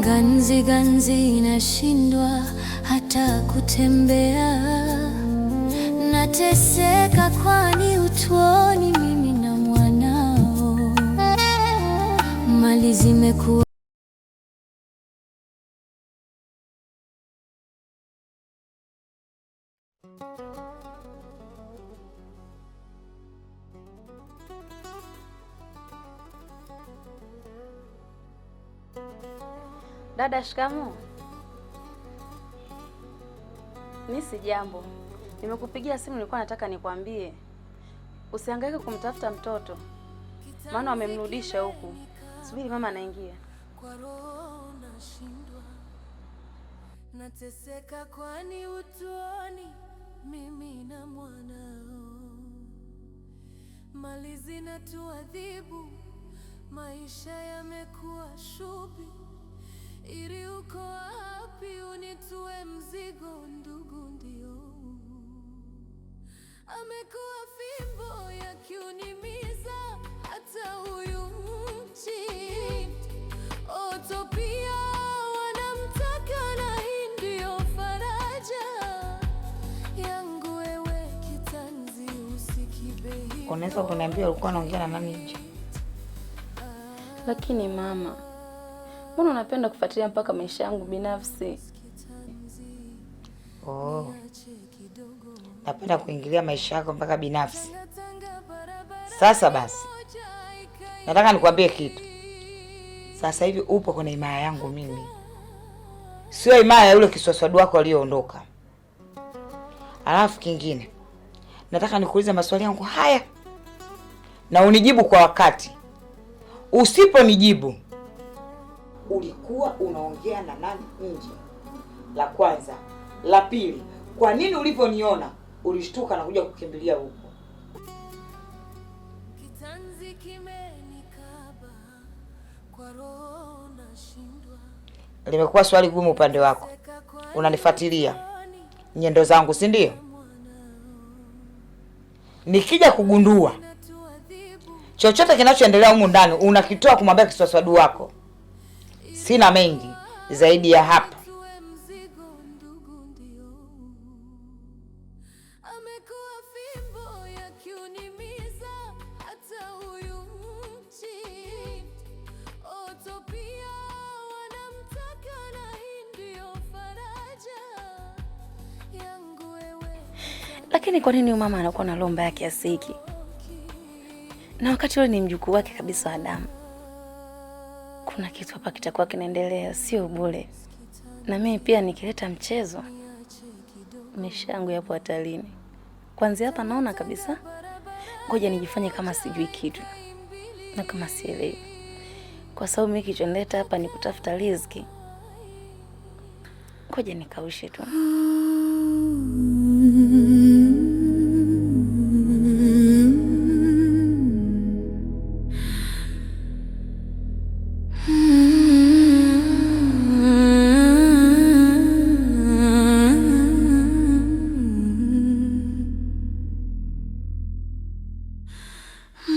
Ganzi ganzi nashindwa hata kutembea, nateseka kwani utuoni mimi na mwanao, mali zimekuwa. Dada, shikamoo. Mi si jambo, nimekupigia simu, nilikuwa nataka nikwambie usihangaike kumtafuta mtoto, maana wamemrudisha huku. Subiri mama anaingia. Kwa roho nashindwa, nateseka, kwani utuoni mimi na mwanao, mali zinatuadhibu, maisha yamekuwa shubi. Iri uko wapi unitue mzigo? Ndugu ndio amekuwa fimbo ya kiunimiza, hata huyu mchi Otopia wanamtaka, na hii ndio faraja yangu. Wewe kitanzi usikibe. Unaweza kuniambia ulikuwa unaongea na nani nje? Lakini mama, mbona unapenda kufuatilia mpaka maisha yangu binafsi? Oh, napenda kuingilia maisha yako mpaka binafsi. Sasa basi, nataka nikwambie kitu. Sasa hivi upo kwenye himaya yangu mimi, sio himaya ya yule kiswaswadu wako aliyoondoka. Alafu kingine, nataka nikuulize maswali yangu haya na unijibu kwa wakati. Usiponijibu, ulikuwa unaongea na nani nje? La kwanza. La pili, kwa nini ulivyoniona ulishtuka na kuja kukimbilia huko? Kitanzi kimenikaba, kwa roho nashindwa. Limekuwa swali gumu upande wako. Unanifuatilia nyendo zangu, si ndio? Nikija kugundua chochote kinachoendelea humu ndani unakitoa kumwambia kiswaswadu wako. Sina mengi zaidi ya hapa. Tue mzigo ndugu ndio amekuwa fimbo ya kiunimiza, hata huyu mchi Otopia wanamtaka, na hii ndio faraja yangu. Wewe Lakini kwa nini huyu mama anakuwa na roho mbaya kiasi hiki? Na wakati ule ni mjukuu wake kabisa wa damu. Kuna kitu hapa kitakuwa kinaendelea, sio bure. Na mimi pia nikileta mchezo, maisha yangu yapo hatarini. Kwanzia hapa naona kabisa, ngoja nijifanye kama sijui kitu na kama sielewi, kwa sababu mimi kilichonileta hapa ni kutafuta riziki. Ngoja nikaushe tu.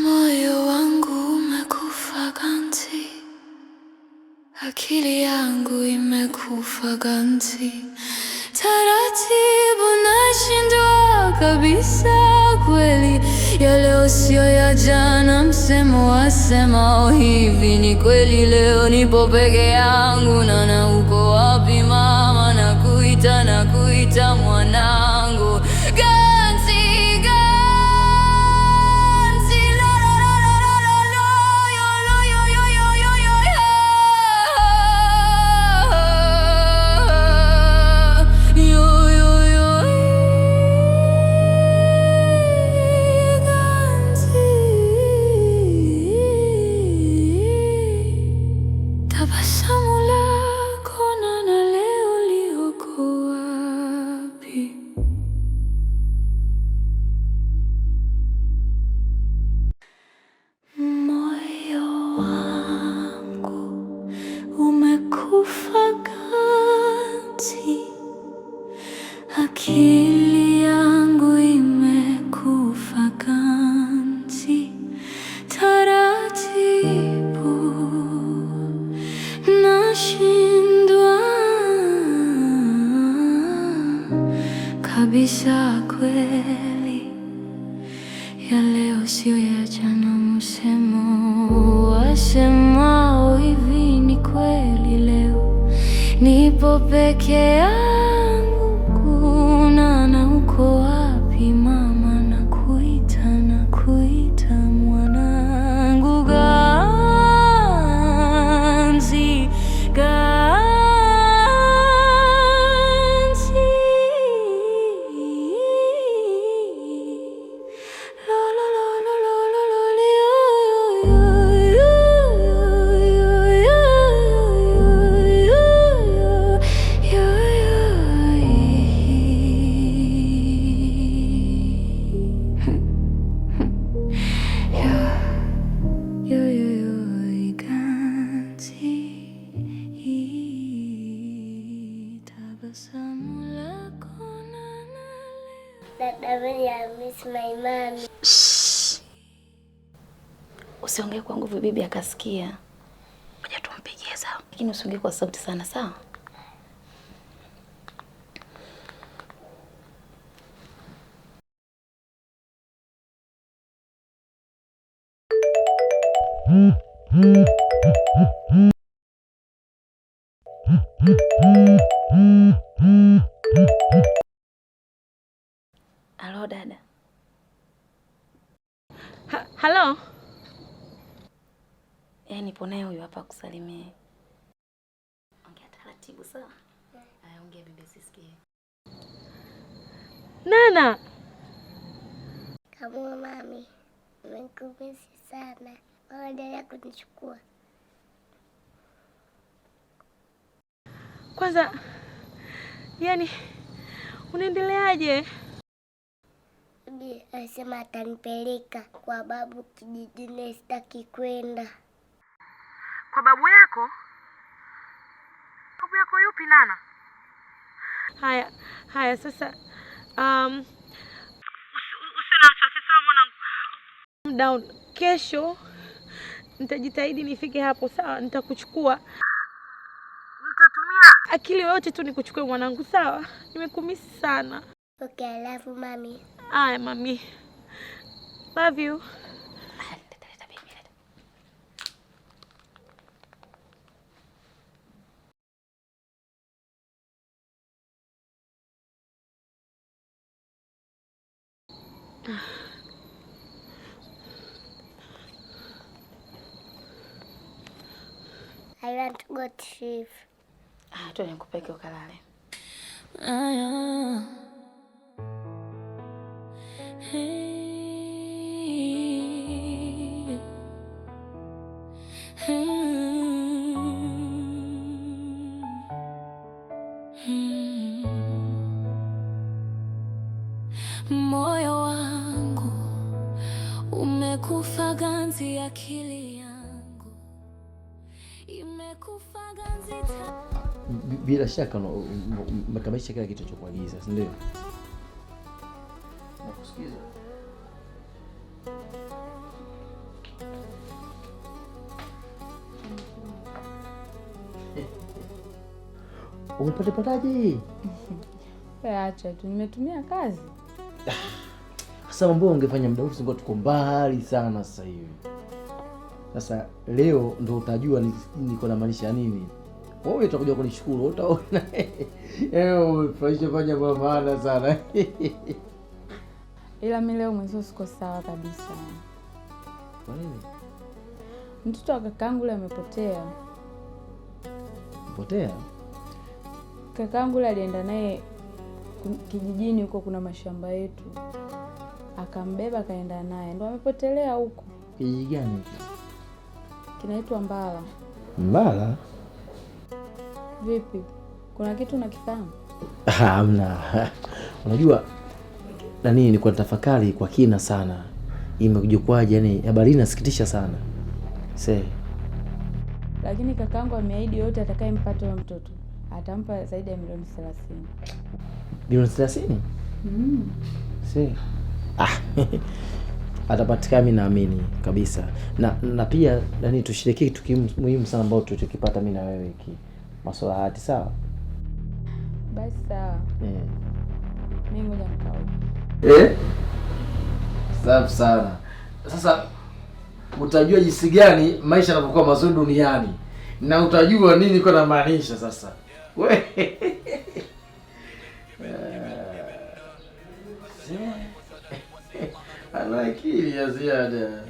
Moyo wangu umekufa ganzi, akili yangu imekufa ganzi, taratibu nashindwa kabisa kweli, ya leo sio ya jana, msemo wasemao hivi ni kweli. Leo nipo peke yangu, nana uko wapi mama? Nakuita, nakuita mwanangu, ganzi, ganzi, lo, lo, lo, lo, lo, lo, lo, yo, lo, yo, yo, yo, yo, yo, yo, yo, yo, ganzi. Tabasamu lako nana leo liko wapi? Moyo wangu umekufa ganzi, akili yangu imekufa ganzi, taratibu nashindwa. Sio ya jana, msemo wasemao hivi ni kweli. Leo nipo peke yangu, kuna na uko wapi mama? Nakuita, nakuita mwanangu, Ganzi, Ganzi. Lo, lo, lo, lo, lo, lo, lo, li, yo, yo, yo, yo, yo, yo, yo, yo, yo, yo, yo, Ganzi, tabasamu lako na Dada Mary, I miss my mommy. Usiongee kwa nguvu, bibi akasikia. Ngoja tumpigie, sawa? Lakini usiongee kwa sauti sana, sawa? Halo dada. Halo. Eh, nipo naye huyu hapa kusalimia. Ongea taratibu, sawa? Haya, ongea bibi asisikie. Nana. Kama mami, nimekumisi sana. Waendelea kunichukua. Kwanza, yani unaendeleaje? Bibi alisema atanipeleka kwa babu kijijini, sitaki kwenda. Kwa babu yako? Babu yako yupi Nana? Haya, haya sasa usiwe na wasiwasi sawa mwanangu. Down. Kesho nitajitahidi nifike hapo sawa, nitakuchukua. Nitatumia akili yoyote tu nikuchukue mwanangu, sawa? Nimekumisi sana. Okay, I love you, mami. Aya mami. Love you. Haya, leta, leta bibi, leta. I want to go to sleep. Ah, twende nikupeleke ukalale. Aya. Hey. Hmm. Hmm. Moyo wangu umekufa ganzi, akili yangu imekufa ganzi. Bila shaka umekamilisha kila kitu chokuagiza, si ndio? Nakusikiza. Umepata pataje? Wewe acha tu, nimetumia kazi. Sasa mambo ungefanya muda huu, singekuwa tuko mbali sana sasa hivi. Sasa leo ndo utajua niko namaanisha nini. Wewe utakuja kunishukuru, utaona. Umefurahisha fanya kwa maana sana. Ila mimi leo mwenzio siko sawa kabisa. Kwa nini? Mtoto wa kakaangu yule amepotea. Potea? Kakaangu yule alienda naye kijijini huko, kuna mashamba yetu, akambeba akaenda naye, ndo amepotelea huko. Kijiji gani hicho? Kinaitwa Mbala. Mbala? Vipi, kuna kitu unakifahamu? Hamna. Unajua nani, nilikuwa natafakari kwa kina sana. Imekuja kwaje? Yani habari hii inasikitisha sana. Se. Lakini kakaangu ameahidi yote atakayempata huyo mtoto atampa zaidi ya milioni 30. Milioni 30? Mm. Se. Ah. Atapatikana, mimi naamini kabisa. Na pia nani, tushiriki kitu muhimu sana ambao tulichokipata mimi na wewe hiki. Masuala ya hati, sawa? Basi sawa. Eh. Mimi ngoja nikaoge. Eh? Safi sana. Sasa utajua jinsi gani maisha yanapokuwa mazuri duniani na utajua nini kwa namaanisha sasa. We. Ana akili ya ziada.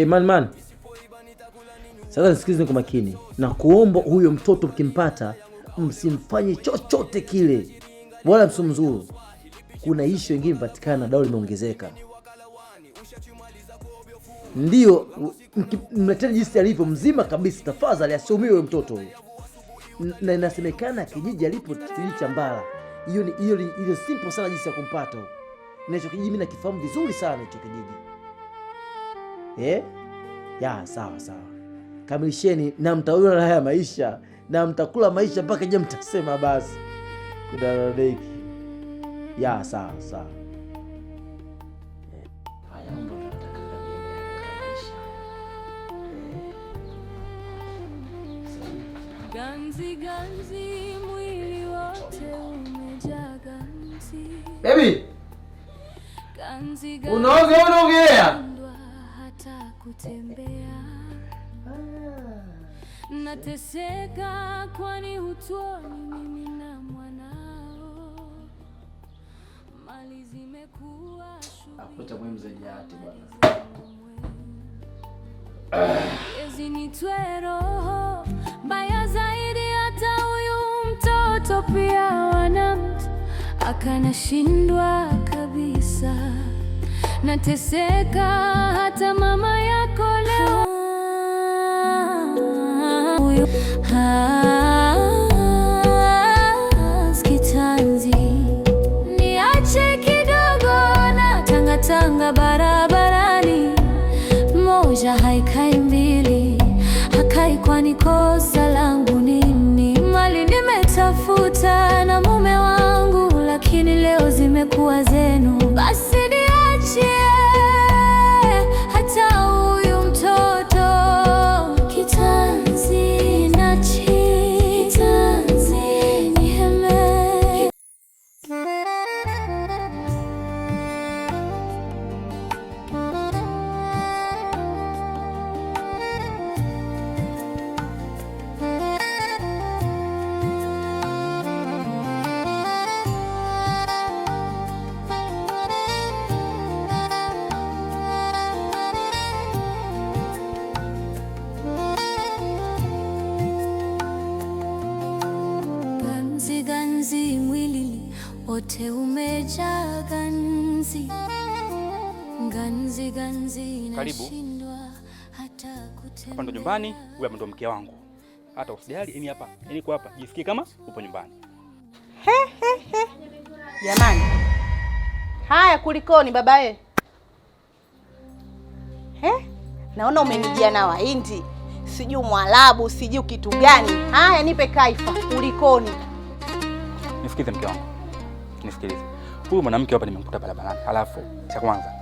Man. Sasa nisikilize kwa makini na kuomba, huyo mtoto mkimpata msimfanye chochote kile wala msimzuru. Kuna ishu nyingine imepatikana, dau limeongezeka. Ndio mleteni jinsi alivyo mzima kabisa, tafadhali asiumie huyo mtoto huyo. Na inasemekana kijiji alipo kijiji cha Mbala. Hiyo ni hiyo simple sana jinsi ya kumpata huko. Na hicho kijiji mimi nakifahamu vizuri sana hicho kijiji. Ya sawa sawa. Kamilisheni na mtaona raha ya maisha na mtakula maisha mpaka je mtasema basi. Kudadadeki. Ya sawa sawa. Haya mambo tunataka katika maisha. Ganzi ganzi mwili wote umejaa ganzi. Baby, Ganzi ganzi. unaoga unaogelea? Hata kutembea. Nateseka kwani hutuoni mimi na mwanao. Mali zimekuwa Hakuna cha muhimu zaidi ya hati bwana. Yezi nitwe roho mbaya zaidi, hata huyu mtoto pia wanamtu akanashindwa kabisa. Nateseka hata mama yako leo huyu kitanzi niache kidogo na tangatanga barabarani, moja haikai mbili hakai, kwani kosa langu nini? Mali nimetafuta na mume wangu, lakini leo zimekuwa zenu. Basi niachie hata huyu mtoto kitanzi na kitanzi niheme. Ganzi ganzi mwili wote umejaa ganzi. Ganzi ganzi Karibu. nashindwa hata Hapa ndo nyumbani, huyu hapa ndo mke wangu. Hata usijali, yani hapa, yani kwa hapa jisikie kama upo nyumbani. Jamani, haya kulikoni babae? He? Naona umenijia na Wahindi, sijui Mwarabu, sijui kitu gani. Haya, nipe kaifa, kulikoni? Nisikilize mke wangu. Nisikilize. Huyu mwanamke hapa nimemkuta barabarani. Alafu cha kwanza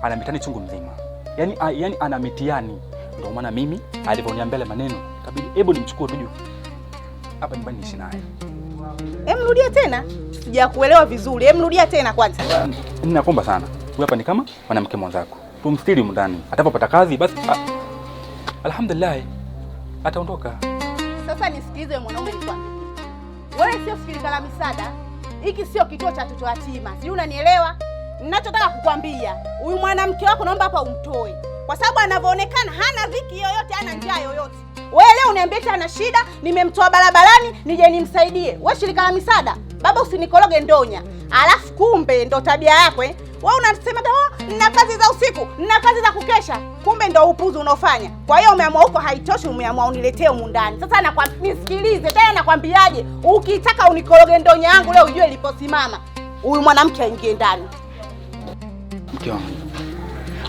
ana mitihani chungu mzima. Yaani ana mitihani. Ndio maana mimi alivyoniambia yale maneno, kabidi hebu nimchukue tu juu. Hapa nyumbani niishi naye. Emrudia tena, sijakuelewa vizuri. Emrudia tena kwanza. Ninakuomba sana. Huyu hapa ni kama mwanamke mwenzako. Tumstiri humu ndani. Atapopata kazi basi alhamdulillah ataondoka. Sasa nisikilize wewe mwanaume, nikwambie. Wewe sio shirika la misaada, hiki sio kituo cha watoto yatima, sijui unanielewa? Ninachotaka kukwambia, huyu mwanamke wako naomba hapa umtoe, kwa sababu anavyoonekana hana dhiki yoyote, hana njaa yoyote. Wewe leo uniambie eti ana shida, nimemtoa barabarani nije nimsaidie. Wewe shirika la misaada, baba usinikoroge ndonya. Alafu kumbe ndo tabia yako eh? Wewe unasema oh, nina kazi za usiku, nina kazi za kukesha. Kumbe ndo upuzi unaofanya. Kwa hiyo umeamua huko haitoshi, umeamua uniletee humu ndani. Sasa nakwambia nisikilize tena, nakwambiaje? Ukitaka unikoroge ndonya yangu leo ujue iliposimama. Huyu mwanamke aingie ndani. Mke wangu,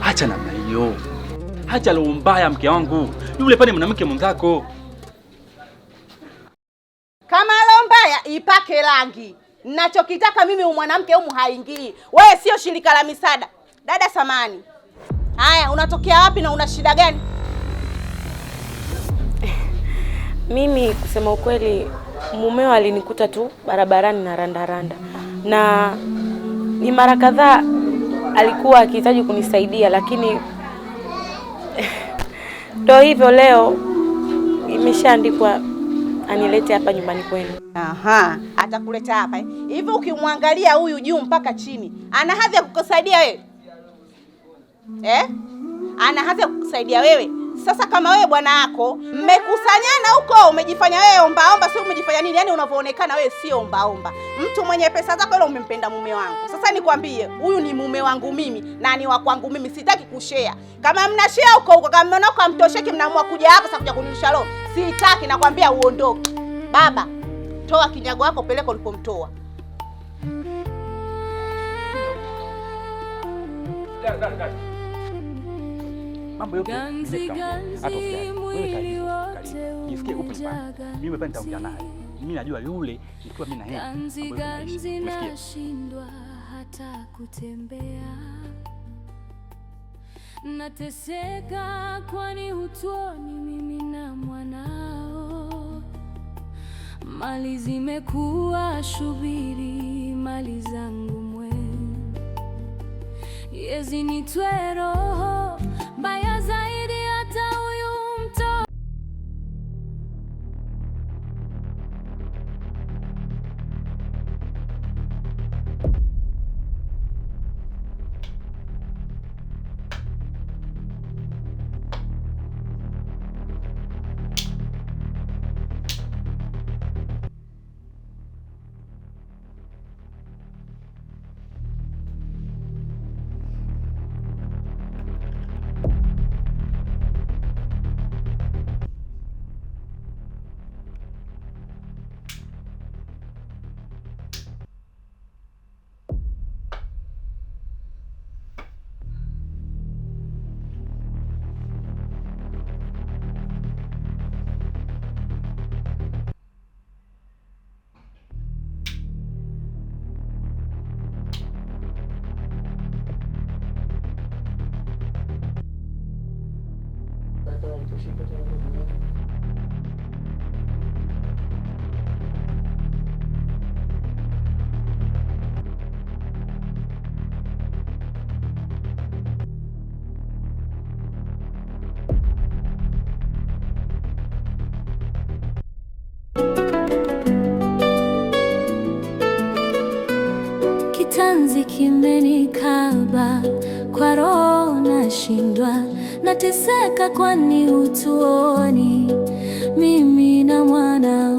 acha namna hiyo, acha roho mbaya. Mke wangu yule pale mwanamke mwenzako. Kama roho mbaya ipake rangi. Nachokitaka mimi huyu mwanamke humu haingii. Wewe sio shirika la misaada. Dada samani. Haya, unatokea wapi na una shida gani? Mimi kusema ukweli, mumeo alinikuta tu barabarani na randaranda, na ni mara kadhaa alikuwa akihitaji kunisaidia, lakini ndio hivyo, leo imeshaandikwa anilete hapa nyumbani kwenu. Aha, atakuleta hapa eh? Hivi ukimwangalia huyu juu mpaka chini, ana hadhi ya kukusaidia wewe eh? Ana hadhi ya kukusaidia wewe? Sasa kama wewe bwana wako mmekusanyana huko, umejifanya wewe ombaomba, sio umejifanya nini? Yaani unavyoonekana wewe sio ombaomba, mtu mwenye pesa zako, ile umempenda mume wangu. Sasa nikwambie, huyu ni mume wangu mimi na ni wa kwangu mimi, sitaki kushare. Kama mna share huko huko, kama mnaona huko hamtosheki, mnaamua kuja hapa sasa kuja kunirusha roho, sitaki. Nakwambia uondoke. Baba, toa kinyago wako, peleka ulipomtoa. Mambo yote hata usijali. Wewe karibu, karibu. Jisikie upo nyumbani. Mimi hapa nitaongea naye. Mimi najua yule nikiwa mimi na yeye. Ganzi Mambo yote yanaisha. ganzi Umesikia? nashindwa hata kutembea, nateseka kwani hutuoni mimi na mwanao. Mali zimekuwa shubiri, mali zangu mwe yezi nitwe roho mbaya zaidi hata huyu mto Kitanzi kimenikaba kwa roho nashindwa, nateseka kwani hutuoni mimi na mwanao.